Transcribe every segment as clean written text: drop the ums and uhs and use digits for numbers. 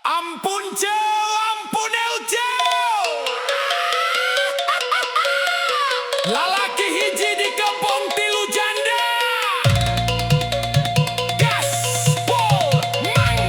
Ampun ceu, ampun euceu. Lalaki hiji dikepung tilu janda. Gaspol mang.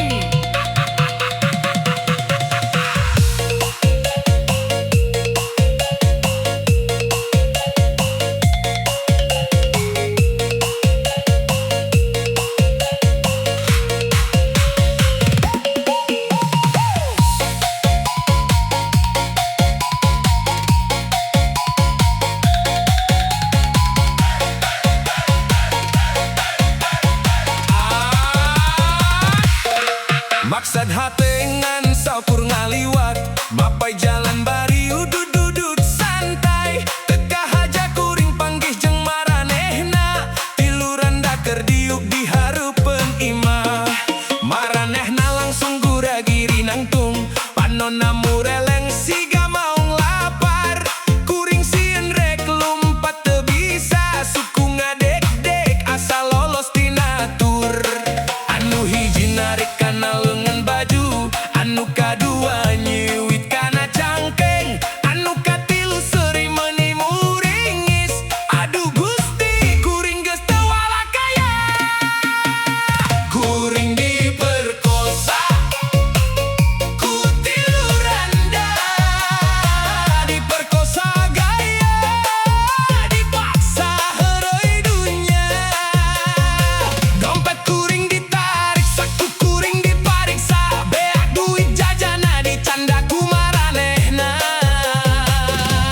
Maksad hate ngan saukur ngaliwat, mapay jalan bari udud-udud santai. Teu kahaja kuring panggih jeung maranehna, tilu randa keur diuk di hareupeun imah. Maranehna langsung gura-giri nangtung, panonna mureleng siga maung lapar. Kuring sieun rek lumpat teu bisa, suku ngadek-dek asa lolos tina tur. Anu hiji narik kana leungeun baju, anu kadua nyiwit kana cangkeng, anu katilu seuri meuni muringis. Aduh Gusti, kuring geus teu walakaya. Kuring diperkosa ku tilu randa, diperkosa gaya, dipaksa heureuy dunya. Dompet kuring ditarik, saku kuring dipariksa, beak duit jajanna dicanda ku maranehna.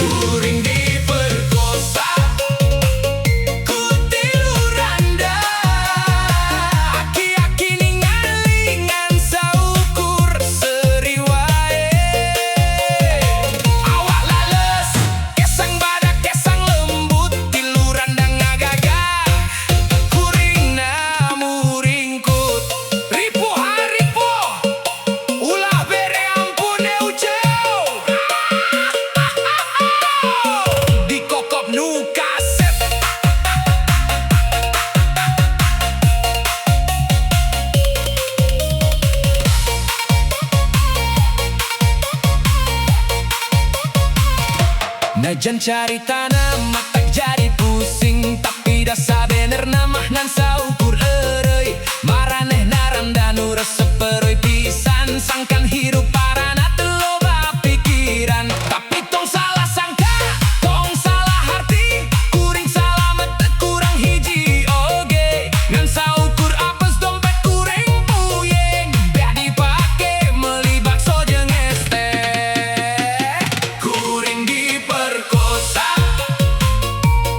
Kuring diperkosa ku tilu randa, aki-aki ningali ngan saukur seuri wae. Awak lales, kesang badak, kesang lembut, tilu randa ngagagah, kuringna muringkut. Ripuh ripuh. Ulah bere ampun euceu. Dikokop nu kasep. Najan caritana matak jadi pusing, tapi da sabenerna mah ngan saukur eureui. Maranehna randa nu resep heureuy pisan, sangkan hirup parana teu loba pikiran. Tapi tong salah sangka, tong salah harti, kuring salamet teu kurang hiji oge. Ngan saukur apes dompet kuring puyeng, beak dipake meuli bakso jeung es teh. Kuring diperkosa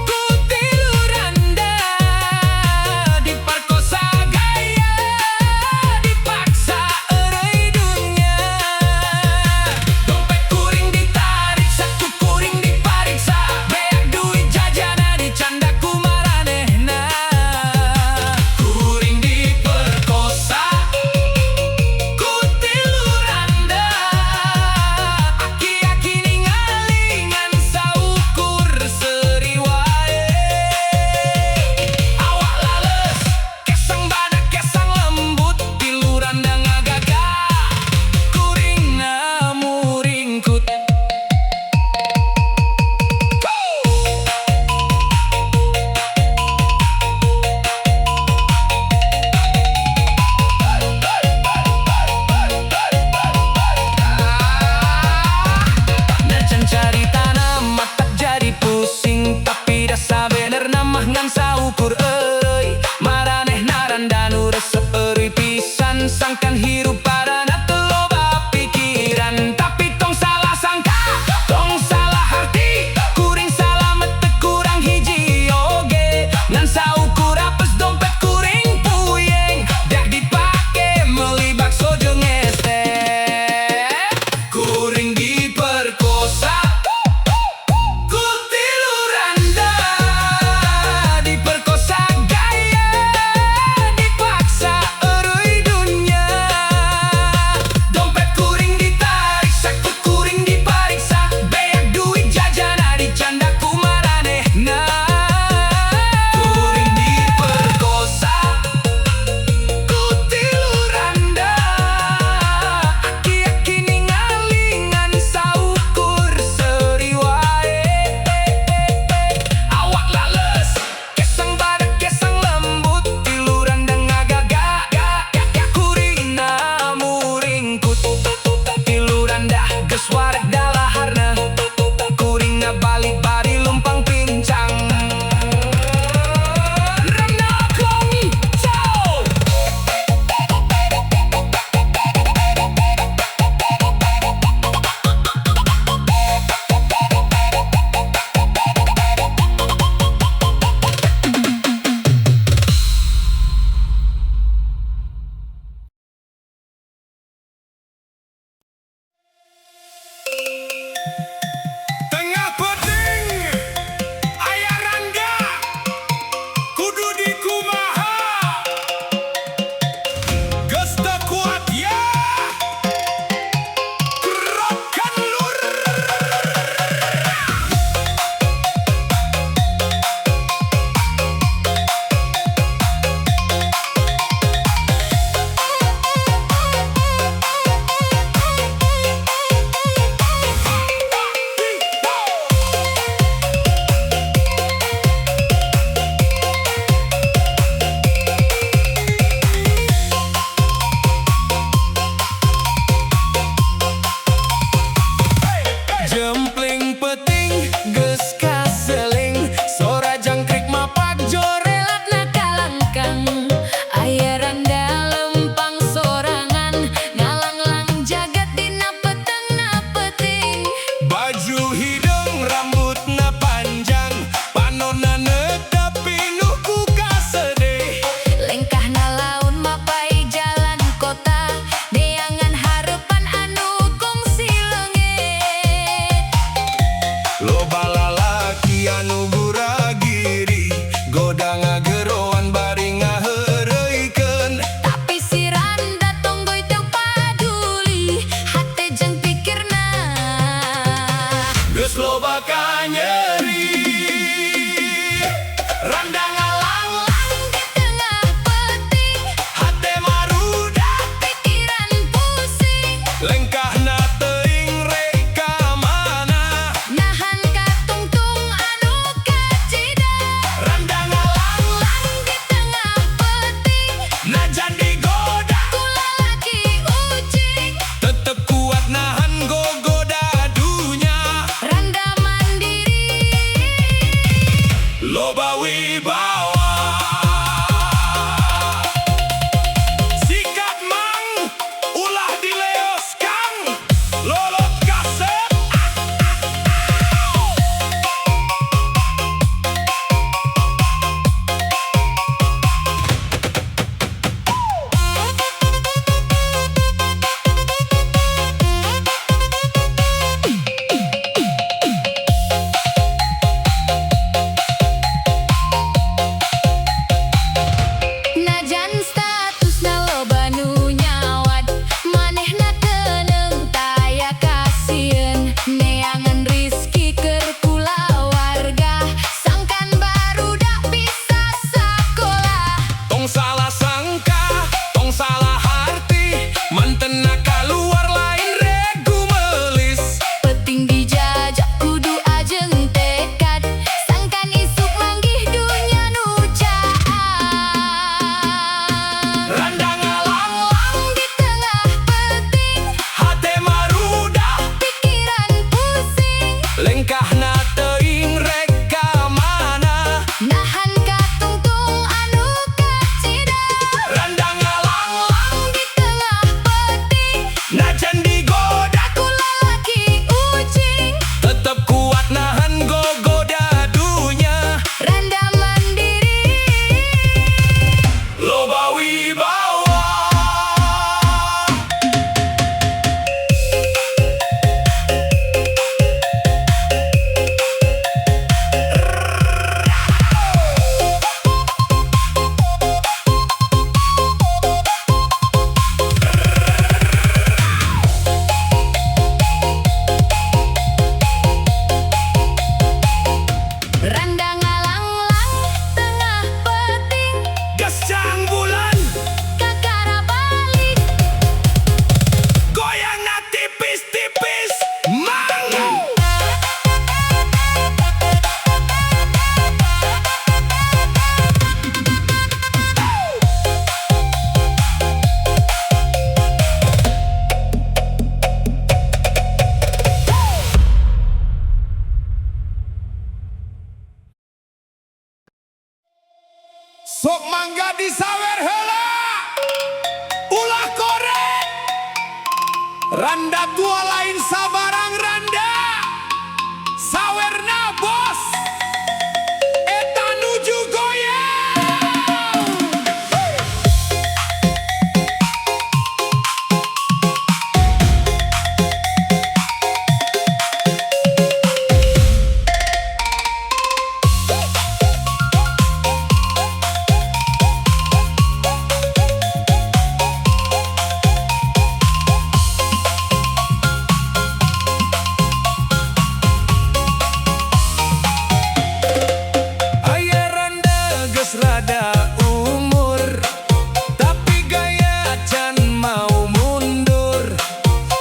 ku tilu randa, diperkosa. Randa tua lain sabarang randa, sawerna bos, eta nuju goyang. Aya randa geus rada umur, tapi gaya can mau mundur.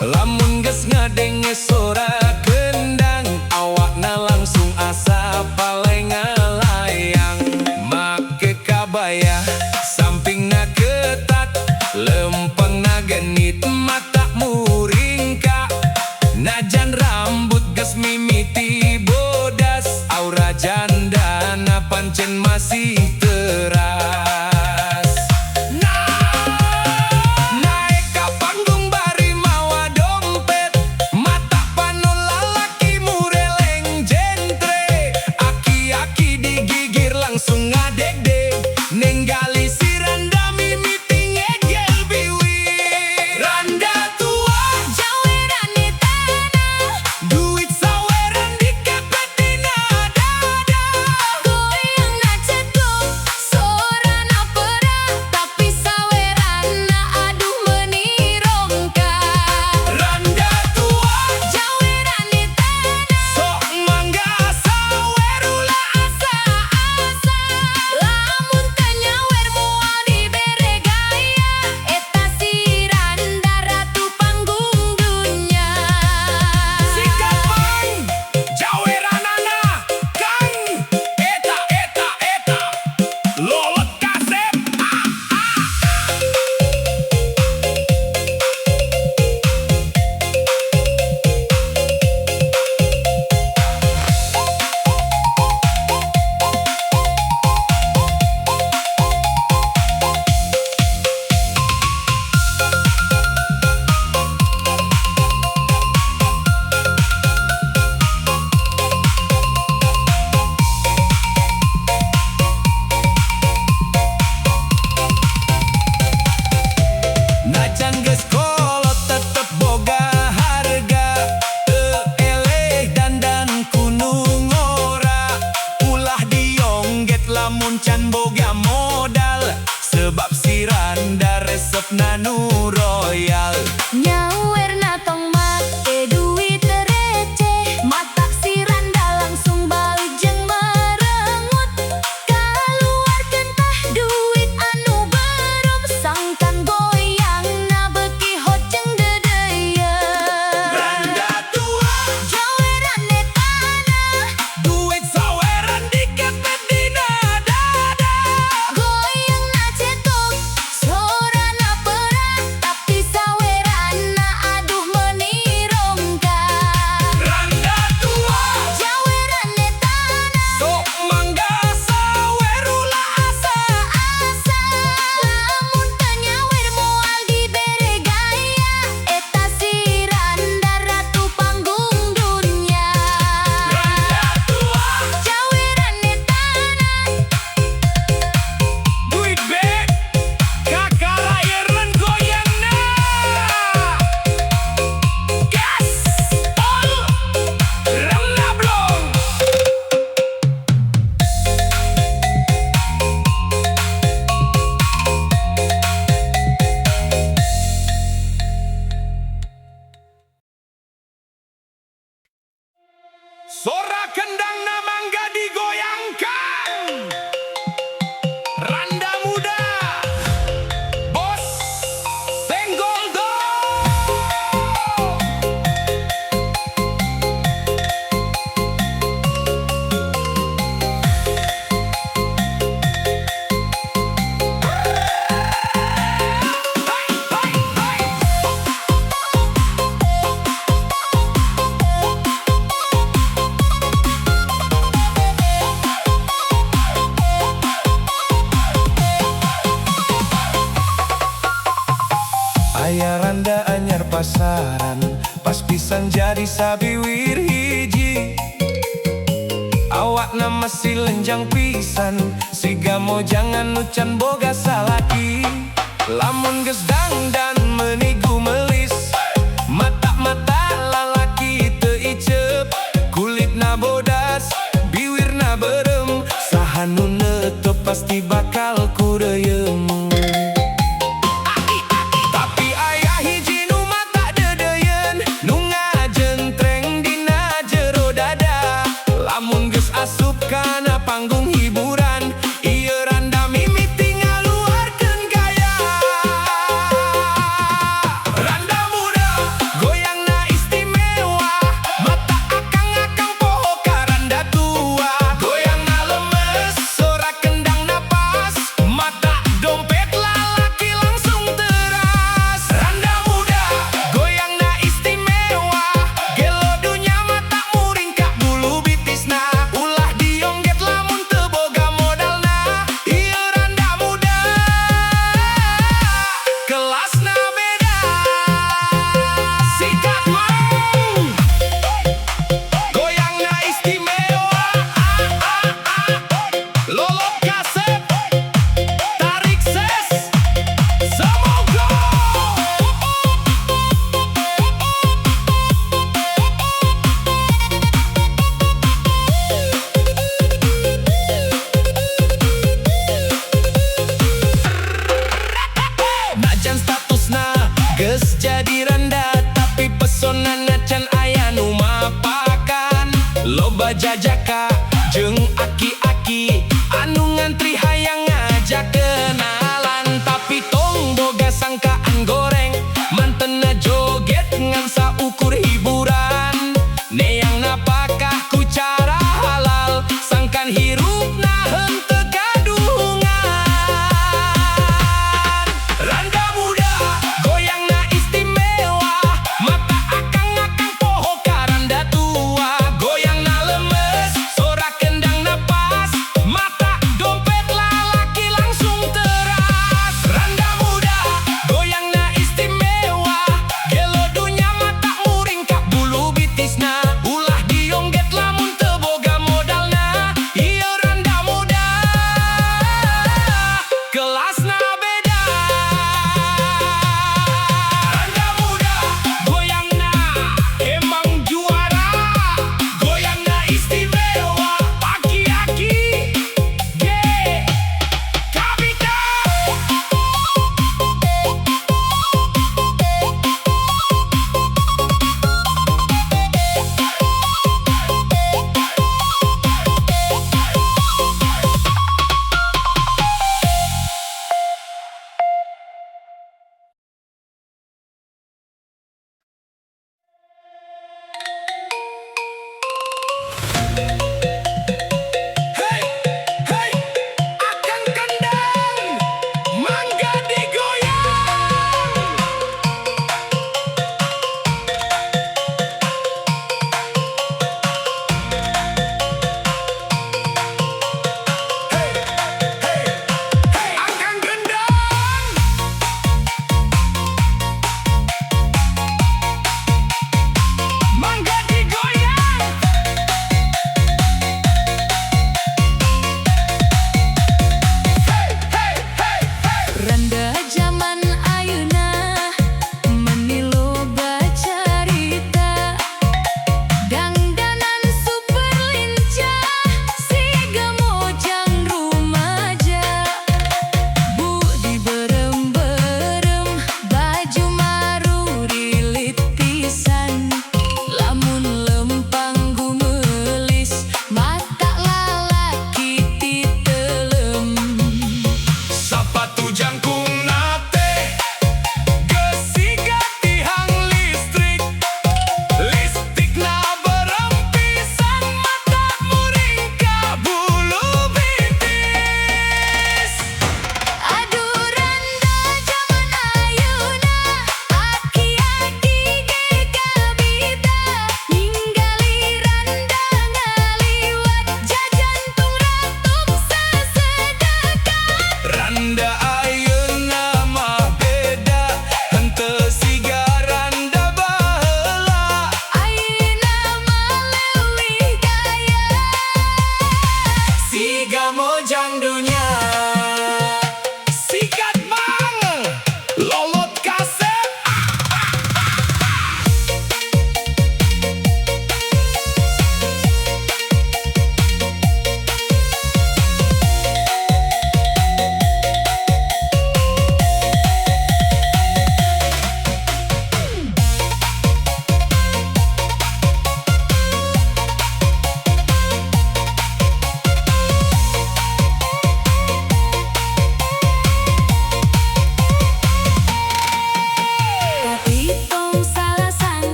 Lamun geus ngadenge sora kendang, awakna langsung asa palengalayang. Make kabaya sampingna ketat, lempengna genit mata muringkak. Najan rambut geus mimiti bodas, aura jandana pancen masih teras. Nah, naek ka panggung bari mawa dompet, mata panon lalaki mureleng jentre. Aki-aki digigir langsung ngadegdeg, ninggali si randa mimiti ngegel biwir. Randa tua, Jawerane tanah, duit saweran dikepet dina dada. Goyangna cetuk, sorana perah, tapi sawerana aduh meuni rongkah. Randa tua, Jawerane tanah, sok mangga sawer ulah asa-asa, lamun teu nyawer moal dibere gaya, eta si randa ratu panggung dunya. Sikat mang, jaweranana, kang, eta eta eta, lolot kasep, ah ah. Najan geus kolot tetep boga harga, teu eleh dandan ku nu ngora. Ulah diongget lamun can boga modal, sebab si randa resepna nu royal. Nyawerna tong make duit receh, matak si randa langsung balik jeung merengut. Kaluarkeun tah duit anu berum, sangkan goyangna beuki hot jeung deudeuieun. Randa tua, Jawerane tanah, duit saweran dikepet dina dada. Goyangna cetuk, sorana perah, tapi sawerana. Aya randa anyar pasaran, pas pisan jadi sabiwir hiji. Awakna masih lenjang pisan, siga mojang anu can boga salaki. Lamun geus dangdan meuni gumelis, mata-mata lalaki teu iceup. Kulitna bodas, biwirna beureum, saha nu neuteub pasti bakal kureuyem. Tapi aya hiji nu matak deudeuieun, nu ngajentreng dina jero dada. Lamun geus asup kana panggung hiburan, ieu randa mimiti ngaluarkeun gaya.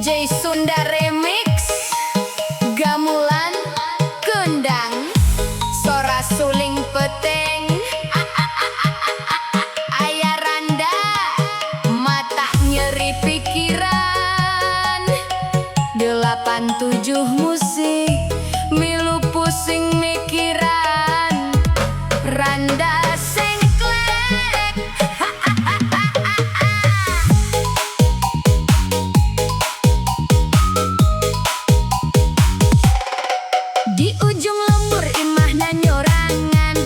DJ Sunda Remix. Gamelan kendang, sora suling peteng. Aya randa matak nyeri pikiran. 87 musik milu pusing mikiran. Randa sengklek. Di ujung lembur imahna nyorangan.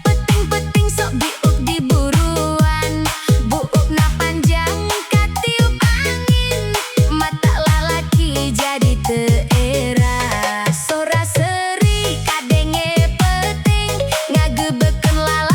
Peuting-peuting sok biuk di buruan. Buukna panjang katiup angin, matak lalaki jadi teu era. Sora seuri kadenge peuting, ngagebekeun lalaki.